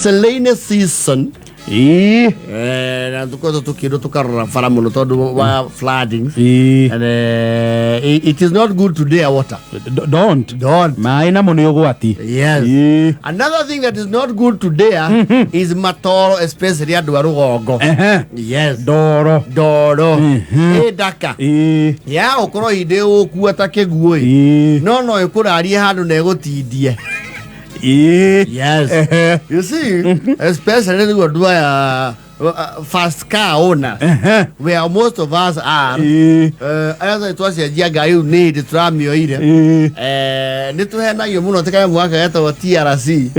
Rainy season. Ĩĩ. Na tũkoretwo tũkĩndwo tũkarora bara mũno tondũ wa flooding. Ĩĩ. And it is not good to dare water. Don't. Don't. Maĩ namo nĩ ũgwati. Yes. Ĩĩ. Another thing that is not good to dare is matoro, especially andũ a rũgongo. Ehe. Yes. Ndoro. Ndoro. Ĩ ndaka. Ĩĩ. Ya gũkorwo hĩndĩ ũgũkua ta kĩguũ ĩ. Ĩĩ. No no ĩkũrarie handũ na ĩgũtindie. Ĩĩ. Yes. Ehe. You see, especially rĩu andũ aya first car owners, Ehe. where most of us are, Ĩĩ. Arĩa twacenjia ngari rĩu nĩ hĩndĩ tũramĩoire. Ĩĩ. Nĩ tũhenagio mũno atĩ kanyamũ gaka getagwo TRC.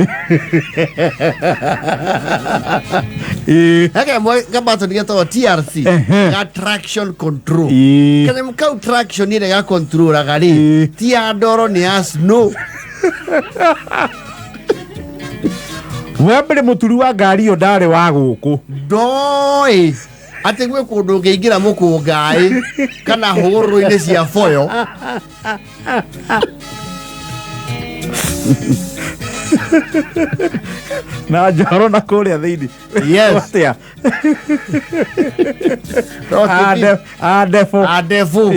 Ĩĩ. Gaka kabatoni getagwo TRC Ehe. ga traction control. Ĩĩ. Kanyamũ kau traction ĩrĩa gakontrolaga rĩ, Ĩĩ. ti ya ndoro, nĩ ya snow. Wa mbere mũturi wa ngari ĩyo ndarĩ wa gũkũ. Ndoĩ atĩ gwĩ kũndũ ũngĩingĩra mũkũngaĩ kana hũrũrũ-inĩ cia boyo. Na njoro na kũrĩa thĩinĩ. Yes. Atĩa? No Andebo. Andebu.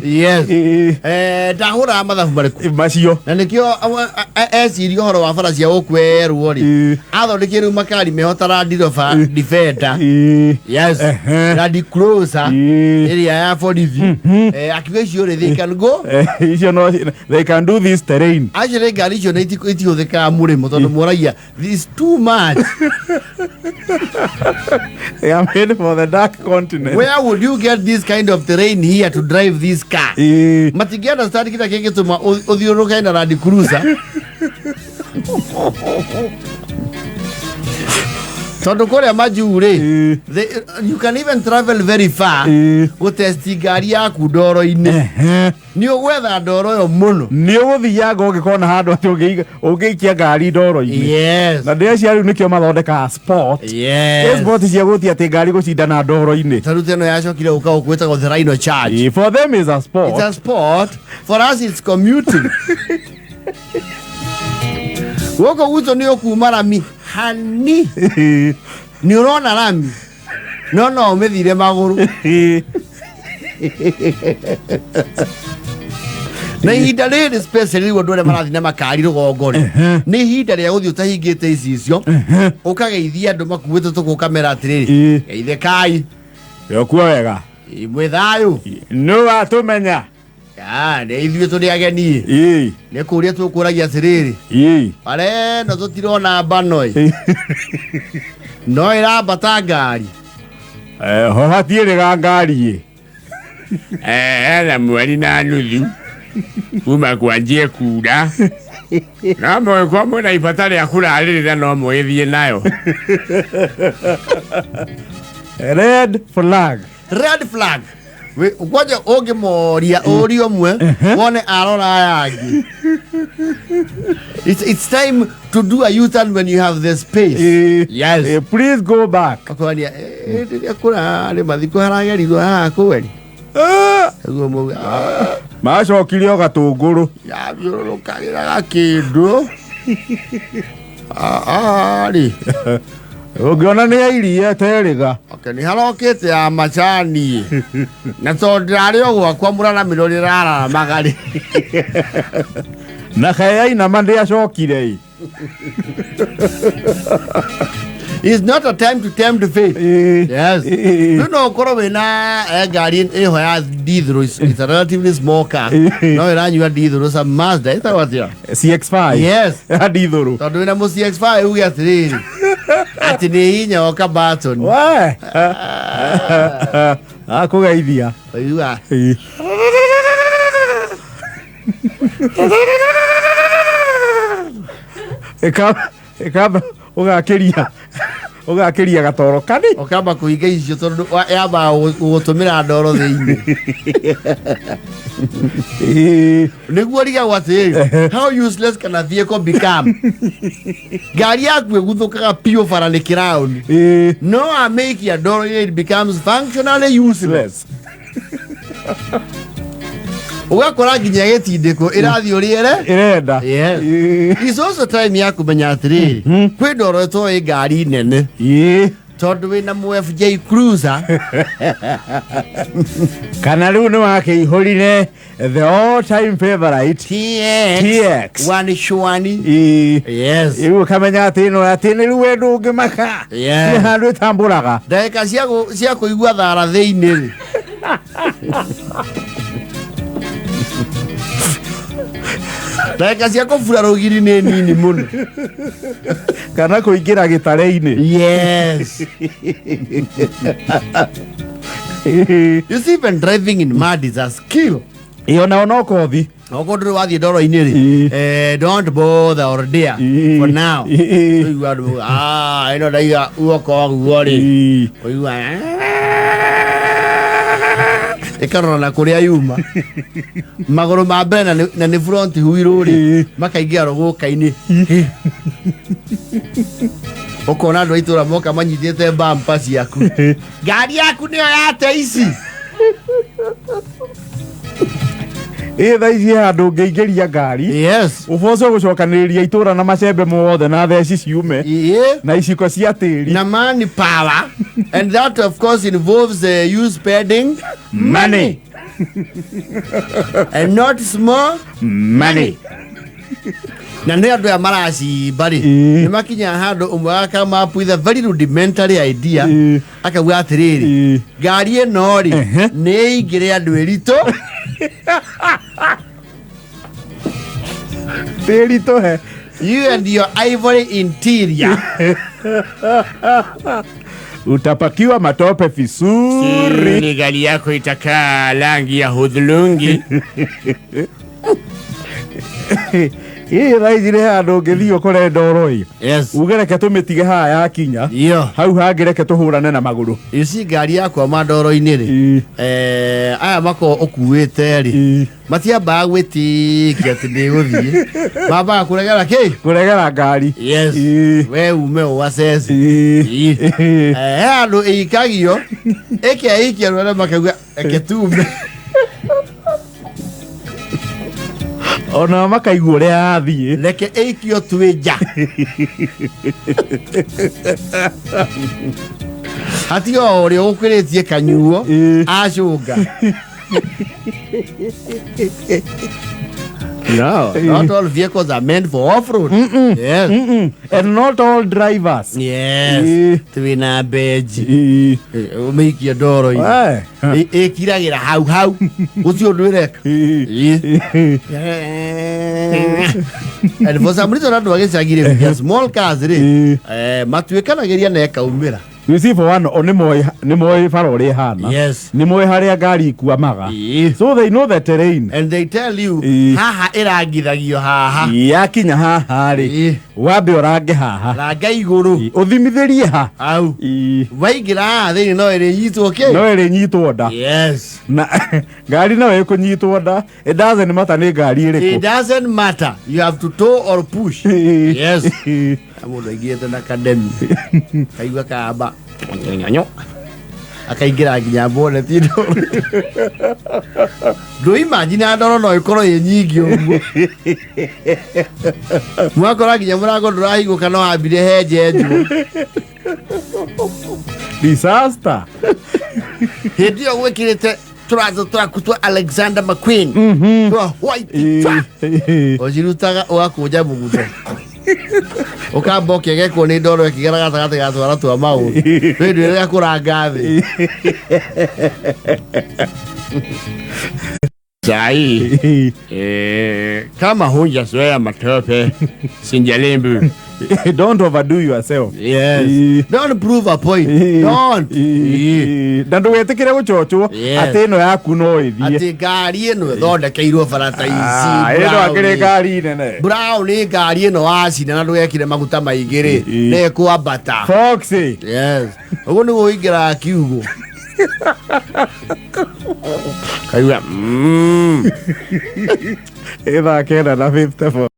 Yes. Ĩĩ. Ndahũraga mathabu marĩkũ? Macio. Na nĩkĩo eciria ũhoro wa bara cia gũkwerwo rĩ, Ĩĩ. athondekire rĩu makari meho ta Land Rover Defender. Ĩĩ. Yes. Ehe. Land Cruiser Ĩĩ. ĩrĩa ya borithi. Akiuga icio rĩ, they can go. Icio no they can do this terrain. Actually ngari icio nĩ itihũthĩkaga mũrĩmo tondũ moragia this is too much. They are made for the dark continent. Where would you get this kind of terrain here to drive this car? Ĩĩ. Matingĩ understand kĩrĩa kĩngĩtũma ũthiũrũrũke na Land Cruiser. Tondũ kũrĩa majuu rĩ, Ĩĩ. You can even travel very far Ĩĩ. gũtesti ngari yaku ndoro-inĩ. Ehe. Nĩ ũgwetha ndoro ĩyo mũno. Nĩ ũgũthianga ũngĩkona handũ atĩ ũngĩikia ngari ndoro-inĩ. Yes. Na ndĩreciria rĩu nĩkĩo mathondekaga sport. Yes. Sport cia gũthiĩ atĩ ngari gũcindana ndoro-inĩ. Ta rĩu ĩno yacokire gũka gũkũ ĩtagwo the Rhino Charge. Ĩĩ, for them is a sport. It's a sport. For us it's commuting. Gũkũ gwitũ nĩ ũkuma rami hani. Ĩĩ. Nĩ ũrona rami no no ũmĩthire magũrũ. Ĩĩ. Na ihinda rĩrĩ specially rĩu andũ arĩa marathiĩ na makari rũgongo rĩ, nĩ ihinda rĩa gũthiĩ ũtahingĩte icicio, ũkageithia andũ makuĩte tũkũ ũkamera atĩrĩrĩ, Ĩĩ. geithĩkai. Yokuo wega. Mwĩ thayũ. Nĩ watũmenya. Ah, nĩ ithuĩ tũrĩ ageni. Ĩĩ. Nĩ kũria tũkũragia atĩrĩrĩ, Ĩĩ. bara ĩno tũtirona mbano ĩ, no ĩrambata ngari. Ho hatiĩrĩga ngari ĩ. Hena mweri na nuthu kuma kwanjie kura, no mũgĩkorwo mwĩna ibata rĩa kũrarĩrĩra no mũgĩthiĩ nayo. Red flag. Red flag. Kwanja ũngĩmoria ũri ũmwe wone arora aya angĩ. It's time to do a U-turn when you have the space. Ĩĩ. Yes. Ĩĩ, please go back. Akoria rĩrĩa kũrarĩ mathiko haragerirwo haha kweri. Nĩguo mauga, "Ah, Macokire o gatũngũrũ. Yathiũrũrũkagĩra gakĩndũ." Ah, rĩ. Ũngĩona nĩ ya iria ĩterĩga. Okay, nĩ harokĩte ya macani na tondũ ndĩrarĩ o gwakwa mũraramĩro rĩrararamaga rĩ. Na kaĩ yainama ndĩacokire ĩ. It's not a time to tempt fate. Ĩĩ. Yes. Ĩĩ. Rĩu no ũkorwo wĩna ngari ĩho ya diesel, it's a relatively small car. Ĩĩ. No ĩranyua diesel, some Mazda ĩtagwo atĩa? CX5. Yes. Ya ndithũrũ. Tondũ wĩna mũ CX5 uge atĩrĩrĩ atĩ nĩ hinya oka button. We. Akũgeithia. Ũiguaga Ĩĩ. Ĩkamba ũgakĩria gatoro kani. Ũkamba kũhinga icio tondũ yambaga gũgũtũmĩra ndoro thĩinĩ. Ĩĩ. Nĩguo rigagwo atĩrĩrĩ, how useless can a vehicle become? Ngari yaku ĩguthũkaga biũ bara nĩ kĩraũni, Ĩĩ. no amĩikia ndoro-inĩ it becomes functionally useless. Less. Ũgakora nginya gĩtindĩko ĩrathiĩ ũrĩere. Ĩrenda. Yes. It's also time ya kũmenya atĩrĩrĩ, kwĩ ndoro ĩtoĩ ngari nene, tondũ wĩna mũ FJ Cruiser. Kana rĩu nĩ wakĩihũrire the all time favorite TX, TX. One shwani. Yes. Rĩu ũkamenya atĩ ĩno atĩ nĩ rĩu we ndũngĩmaka. Yes. Nĩ handũ ĩtambũraga. Ndagĩka cia kũigua thara thĩinĩ rĩ, ndagĩka cia kũbura rũgiri nĩ nini mũno. Kana kũingĩra gĩtare-inĩ. Yes. You see, even driving in mud is a skill. Ĩ, onao no kothi. Okorwo ndũrĩ wathiĩ ndoro-inĩ rĩ, don't bother or dare for now. Ũigua andũ mauga, "Ah, ĩno ndaiga guoko guo rĩ." Ũigua ĩkarora na kũrĩa yuma, magũrũ ma mbere na nĩ front wheel rĩ, makaingĩra rũgũka-inĩ. Ũkona andũ a itũra moka manyitĩte bampa ciaku, ngari yaku nĩyo yate ici. Ĩ, thaa ici he handũ ũngĩingĩria ngari, ũboco gũcokanĩrĩria itũra na macembe mothe na theci ciume na iciko cia tĩri. Na money power, and that of course involves you spending money and not small money. Na nĩ andũ aya maracimba rĩ, nĩ makinyaga handũ ũmwe agakama up with a very rudimentary idea, akauga atĩrĩrĩ, ngari ĩno rĩ, nĩ ĩingĩre andũ ĩritũ. Tĩri tũhe. You and your ivory interior. Utapakiwa matope vizuri. Ni gari yako itakaa rangi ya hudhurungi. Ĩ, thaa ici nĩ handũ ũngĩthiĩ ũkore ndoro ĩ, uge reke tũmĩtige haha yakinya, hau hangĩ reke tũhũrane na magũrũ. You see, ngari yakwa ndoro-inĩ rĩ, aya makoragwo ũkuĩte rĩ, matiambaga gwĩtĩkia atĩ ndĩgũthiĩ, mambaga kũregera kĩ? Kũregera ngari. Yes. We ume ũwaceci. He handũ ĩikagio ĩkeikia rwere, makauga reke tume. Ona makaigua ũrĩa yathiĩ. Reke ĩikio twĩ nja, hatiga o ũrĩa ũgũkĩrĩtie kanyuo acũnga. No, not all vehicles are meant for off-road. Yes. And not all drivers. Yes. Twĩna mbenji. Ũmĩikie ndoro-inĩ. Ĩkiragĩra hau hau. Gũtirĩ ũndũ ĩreka. And for some reason andũ a gĩcagi rĩ, with small cars rĩ, matuĩkanagĩria na ĩkaumĩra. You see, for one, o nĩ moĩ bara ũrĩa ĩhana. Nĩ moĩ harĩa ngari ikuamaga. So they know the terrain. And they tell you, haha ĩrangithagio haha. Yakinya haha rĩ, wambe ũrange haha. Ranga igũrũ. Ũthimithĩrie ha. Hau. Waingĩra haha thĩinĩ no ĩrĩnyitwo kĩ? No ĩrĩnyitwo nda. Na ngari no ĩkũnyitwo nda. It doesn't matter nĩ ngari It ĩrĩkũ. doesn't matter. You have to tow or push. Yes. Mũndũ aingĩrĩte na kademi. Kaigua kamba. Akaingĩra nginya boneti ndoro. Ndũimagine ndoro no ĩkorwo ĩ nyingĩ ũguo. Mwakora nginya mũrango ndũrahingũka, no ambire henjenjwo. Disaster. Hĩndĩ ĩyo gwĩkĩrĩte tũratũ twaku twa Alexander McQueen twa white twa. Ũcirutaga ũgakũnja mũgutho, ũkamba ũkĩgekwo nĩ ndoro ĩkĩgera gatagatĩ ga twara twa maũndũ hĩndĩ ĩrĩa kũranga thĩ. Sahi kama hujazoea matope, sijaribu. Don't overdo yourself. Yes. Don't prove a point. Don't. Na ndũgetĩkĩre gũchochwo atĩ ĩno yaku no ĩthiĩ. Atĩ ngari ĩno ĩthondekeirwo bara ta ici. Ah, ĩno akĩrĩ ngari nene. Brown nĩ ngari ĩno wacina na ndũgekire maguta maingĩ rĩ, nĩ ĩkwambata. Foxy. Yes, ũguo nĩguo ũingĩraga kiugũ. Kaigua Ĩ, thaa 9 na 54.